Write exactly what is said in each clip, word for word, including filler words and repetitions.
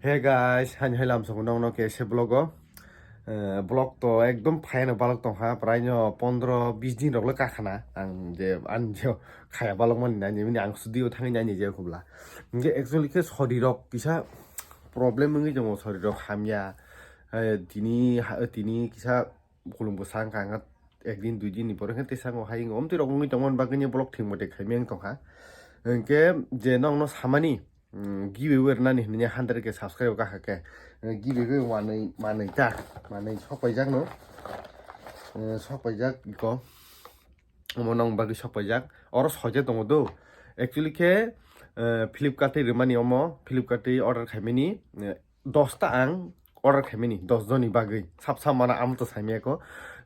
Hey guys, hani hai lamsongo nongno kese vlog o. Eh, vlog to ekdom phaiano balok tongkha, praino pondro bis din rok le kakhana. Ang je ani je khaya balok mani nai nini ang studio thangwi nai nije khobla. Hingke actually khe sori rok kisa problem wngwi tongo, sori rok hamya. Eh, tini ha-, tini kisa khulum bwsa wngkha, wngkha ek din dui din ni pore khe teisa wngkha, hayung omtwi rok wngwi tongmani bagwi ni vlog thik mote khaimya wng tongkha. Hingke je nongno samani, mm, giveaway rwnani hinwi hundred K subscribe kahakhe, eh, giveaway manwi, manwi ta, manwi sok paijak no, eh, sok paijak iko, omo nong bagwi sok paijak, oro soite tongo do. Actually khe, eh, Flipkart twi rwmani omo, Flipkart twi order khaimani, eh, dosta ang order khaimani, dos joni bagwi, sab sab mana amo to saimaya ko,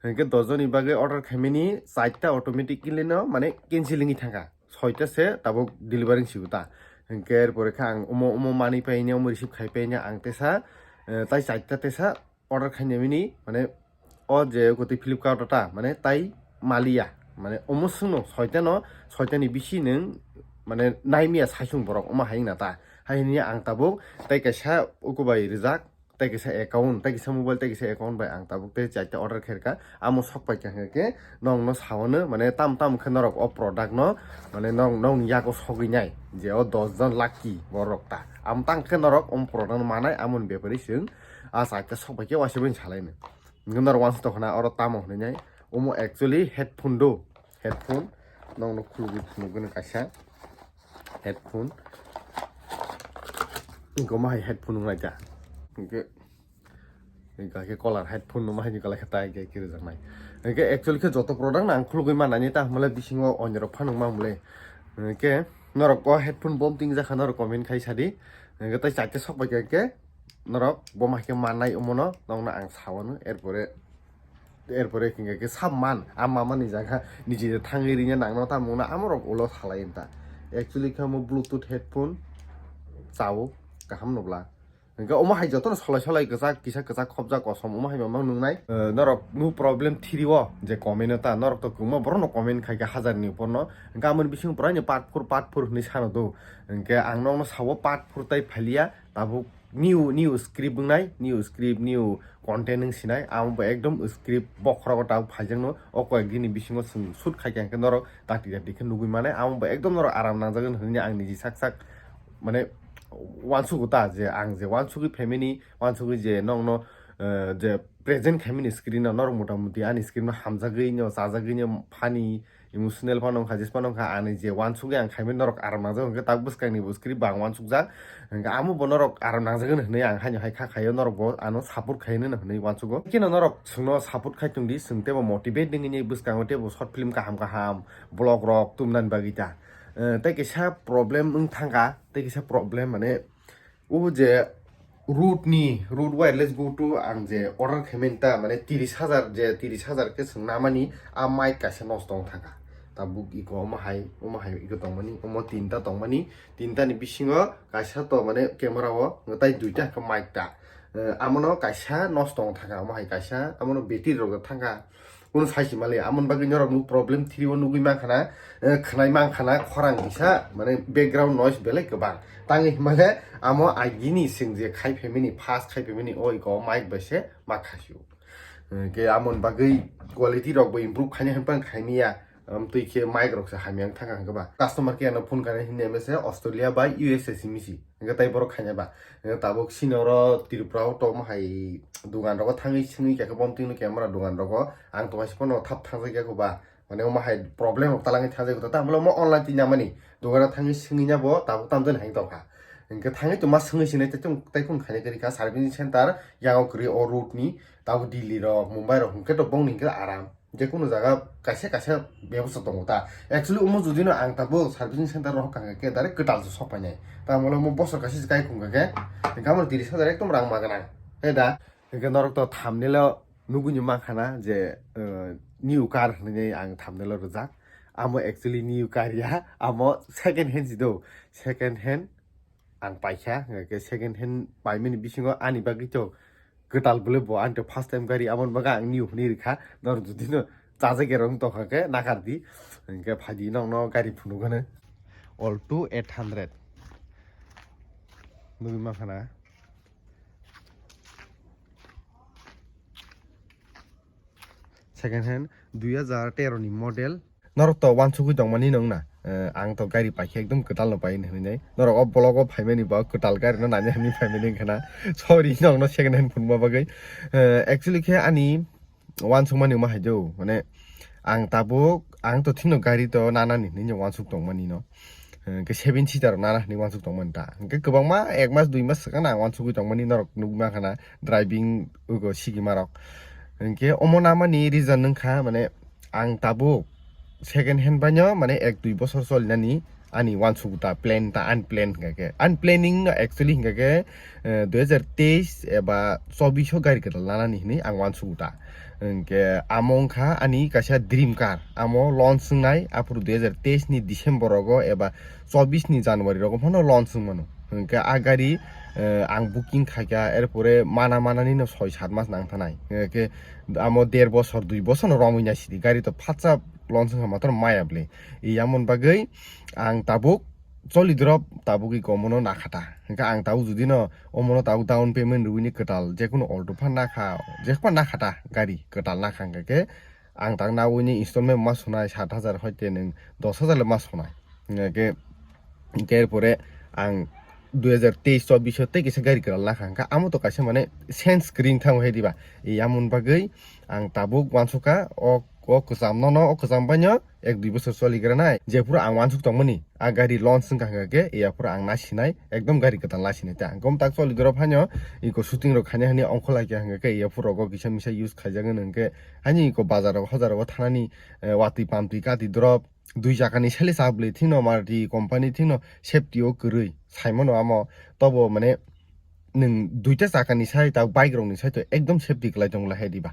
hingke dos joni bagwi order khaimani, chaita automatically no mane cancel wngwi thangkha. Soita se tabuk delivery sibu ta. Hingke er pore khe ang omo, omo manwi paine, omo receive khai paine ang tesa, eh, tai chaita tesa order khainai mini, mane o je goti Flipkart o ta, mane tai maliya. Mane omo swngno soita no, soita ni bisi nwng mane naimiya saisung borok omo hai wngna ta. Hai hwnwi ang tabuk tai kaisa uku bai rijak, tei kisa account, tei kisa mobile, tei kisa account bai ang tabuk tei chaita order kherka. Amo sok paikha hwnkhe nongno sawano, mane tam tam khe norok o product no, mane nong, nongni yago sogwi nai je o dos jon lucky borok ta. Amo tang khe norok o product no manai, amoni bepari chwng a chaita sok paikhe waisa bai salaino. Hwnkhe norok wansuk tongkha na oro tamo hwnwi nai. Omo actually headphone do, headphone nongno khulugwi phunukgwino kaisa. Headphone. Ingko ma hai headphone nung laika. Ingke, ingka ke color headphone nung ma hai ni color khe tai ke kiri jaknai. Ingke actually khe joto product na ang khulugwi ma nani ta hwnle bisingo onyorok phanung ma mole. Ingke norok o headphone bom ting jakha norok comment khai sadi. Ingke tai chaite sok bai ke norok bom hai ke manai omono nongno ang sawano erpore Erpore hingke khe sab man, a mama ni jaga niji thangwi rina nangno ta mungna amorok ulo salai ta. Actually khe omo Bluetooth headphone chao kaham nukla. Hingke omo hai jotono solai solai kwchak kisa kwchak khopjak kosom omo hai mamang nungnai. Eh, norok no problem thiri o je comment o ta norok to kwbangma borok no comment khai khe hajar ni upor no. Hingke amoni bising pura ni part four part four hinwi sano do. Hingke ang nokno sao part four tai phalia tabuk new, new script wngnai, new script, new content wng sinai, amo bo ekdom script bokhorogo tabuk phaijakno, o koyek dini bisingo chwng shoot khai khe hwnkhe norok dakti dakti khe nugwi manai, amo bo ekdom norok aram nangjagwi hinwi ang niji sak sak mane uansukgo ta je ang je uansugwi phaimani, uansugwi je nokno, eh, je present khaimani screen o norok mota moti ani screen o hamjagwi no chajagwi no funny, emotional phano wngkha, jesa phano wngkha, ani je uansukya ang khaimani norok aram nangjak hwnkhe tak bwskangni bo script bo ang uansukjak. Hwnkhe amo bo norok aram nangjak hwnwi ang haino hai kha khaio, norok bo ano support khai hwnwi no hwnwi uansugo. Khe no norok chwngno support khai tongdi, chwng teibo motivate wngwi bwskango teibo short film kaham kaham vlog rok tumnani bagwi ta. Eh, tei kisa problem wng thangkha, tei kisa problem mane o je Rode ni, Rode Wireless Go two ang je order khaimani ta, mane tiris hajar, je tiris hajar khe chwng namani, a mic kaisa nosto wng thangkha. Tabuk iko omo hai, omo hai iko tongmani, omo tinta tongmani, tinta ni bisingo kaisa to mane camera o, tai duita khe mic ta. Eh, amono kaisa nosto wng thangkha, omo hai kaisa, amono battery rok thangkha. Kunu sai se mali, amoni bagwi norok nuk problem thiri o nugwi mankha na, eh, khwnai mankha na, khorang kisa, mane background noise belai kwbang. Tangwi himale amo agini chwng je khai phaimani, first khai phaimani, o iko mic bai se ma khasio. Eh, ke amoni bagwi quality rok bo improve khaina hwnphang khaimya, amtwi khe mic rok se hamya wng thangkha hwnkhe ba. Customer care no phone khainai hinwi mese Australia bai U S A simi si. Hingke tai borok khaina ba. Hingke tabuk sini oro Tripura o tongma hai dogan rogo thangwi singwi khe bomtwi no camera dogan rogo ang tongma se phano thap thangjakya kho ba. Mane omo hai problem rok talangwi thangjakya kho ta, tamo omo online twi namani dogan o thangwi singwi nya bo tabuk tamjani hai tongkha. Hingke thangwi tongma singwi sinai tei tong, tei phone khaina kwrwi kha servicing center yang o kwrwi o road ni tabuk Delhi rok Mumbai rok hingke to bongni hingke aram. Je kunu jaga kaisa kaisa bebosta tongo ta. Actually, omo jodi no ang tabuk servicing center rohor kha khe direct kwtal se sok painai. Ta mole omo bosor kaisa se kai khung kha khe, hingke amo tiris hajar ekdom rang ma gwnang. He da? Hingke norok to thumbnail o nugui ni mankha na je, eh, new car hinwi ang thumbnail o rijak. Amo actually new car ya, amo second hand si do. Second hand ang paikha, hingke second hand paimani bisingo ani bagwi to kwtal bwle bo, ang to first time gari, amoni bagwi ang new hwnwi rikha, norok jodi no chajak ya rok tongkha khe nakar di, hingke phaidi nokno gari phunukgwno Alto eight hundred nugwi mankha na. Second hand dui hajar tero ni model. Norok to wansugwi tongmani nung na? Eh, ang to gari paikhe ekdom kwtal no pai hinwi nai. Norok o vlog o phaimani ba kwtal gari no nani hinwi phaimani wngkha na. Sorry, nokno second hand phunukma bagwi. Eh, actually khe ani wansukmani wngma hai do. Mane ang tabuk, ang to thikno gari to nanani hinwi wansuk tongmani no. Eh, khe seven seater rok nana hinwi wansuk tongmani ta. Hwnkhe kwbangma ek mas, dui mas swkang ang wansugwi tongmani norok nukma khana driving ugo sigima rok. Hwnkhe omo namani reason wngkha, mane, ang tabuk second hand baino, mane, ek dui bosor solinani ani wansuk ta, plan ta, unplan hwnkha khe. Unplanning no actually hwnkha khe, eh, dui hajar teis eba chobbish o gari kwtal lanani hinwi ang wansuk ta. Hwnkhe amo wngkha ani kaisa dream car. Amo launch wngnai aphuru dui hajar teis ni December rogo eba chobbish ni January rogo phano launch wngmano. Hwnkhe a gari, eh, ang booking khaikha, erpore mana manani no soi sat mas nangthanai. Hwnkhe amo der bosor, dui bosor no romwi naisidi. Gari to phatsa launch wngkha matro maya bwle. Yamon bagwi ang tabuk choli drop tabuk iko omono nakhata. Hwnkhe ang tabuk judino omono tabuk down payment rwini kwtal jekunu auto phan nakha, jekpa nakhata gari kwtal nakha hwnkhe ang tak nawini installment ma sonai sat hajar hoite nwng dos hajar le ma sonai. Hwnkhe, hwnkhe erpore ang dui hajar teis chobbish o tei kisa gari kwtal nakha hwnkhe amo to kaisa mane sense kwrwi thang hai diba. Yamon bagwi ang tabuk wansukha o, o kwcham nono, o kwcham baino ek dui bosor choli granai. Jephuru ang wansuk tongmani, a gari launch wngkha hwnkha khe, yaphuru ang nasinai, ekdom gari kwtal nasinai ta. Hwnkhe tak choli drop haino, iko shooting rok khaina hani ongkholai khe hwnkha khe, yaphuru rogo kisa misa use khaijak hwnkhe, hani iko bazar rok, hojar rogo thanani, eh, watwi pamtwi kati drop, dui chakani sele chabwlwi thikno Maruti company thikno safety o kwrwi saimano amo, tobo mane nwng duita chakani sai ta bike rokni sai to ekdom safety kwlai tong lai hai diba.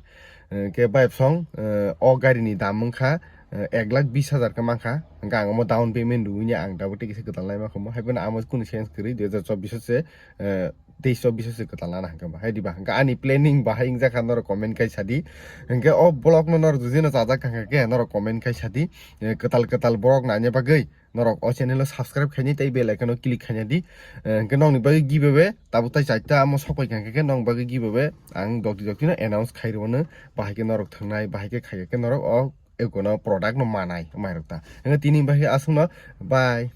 Eh, khe bai bsong, eh, o gari ni dam wngkha, eh, ek lakh bis hajar khe mankha. Hwnkhe ang omo down payment rwini ang tabuk tei kisa kwtal naima khumo. Haiphano amo kunu sense kwrwi dui hajar chobbish o se, eh, teis chobbish o se kwtal nana hwnkhe ba hai diba. Hwnkhe ani planning bahai wngjakha norok comment khai sadi. Hwnkhe o vlog no norok judino chajak kha hwnkhe norok comment khai sadi. Eh, kwtal kwtal vlog naina bagwi norok o channel o subscribe khaini tei bell icon o click khaina di. Eh, hwnkhe nokni bagwi giveaway tabuk tai chaita amo sokpai kha hwnkhe nokni bagwi giveaway ang dokti dokti no announce khai rwno, bahai khe norok thwngnai, bahai khe khai khe norok o ekono product no manai mairok ta. Hwnkhe tini bagwi aswkno bye.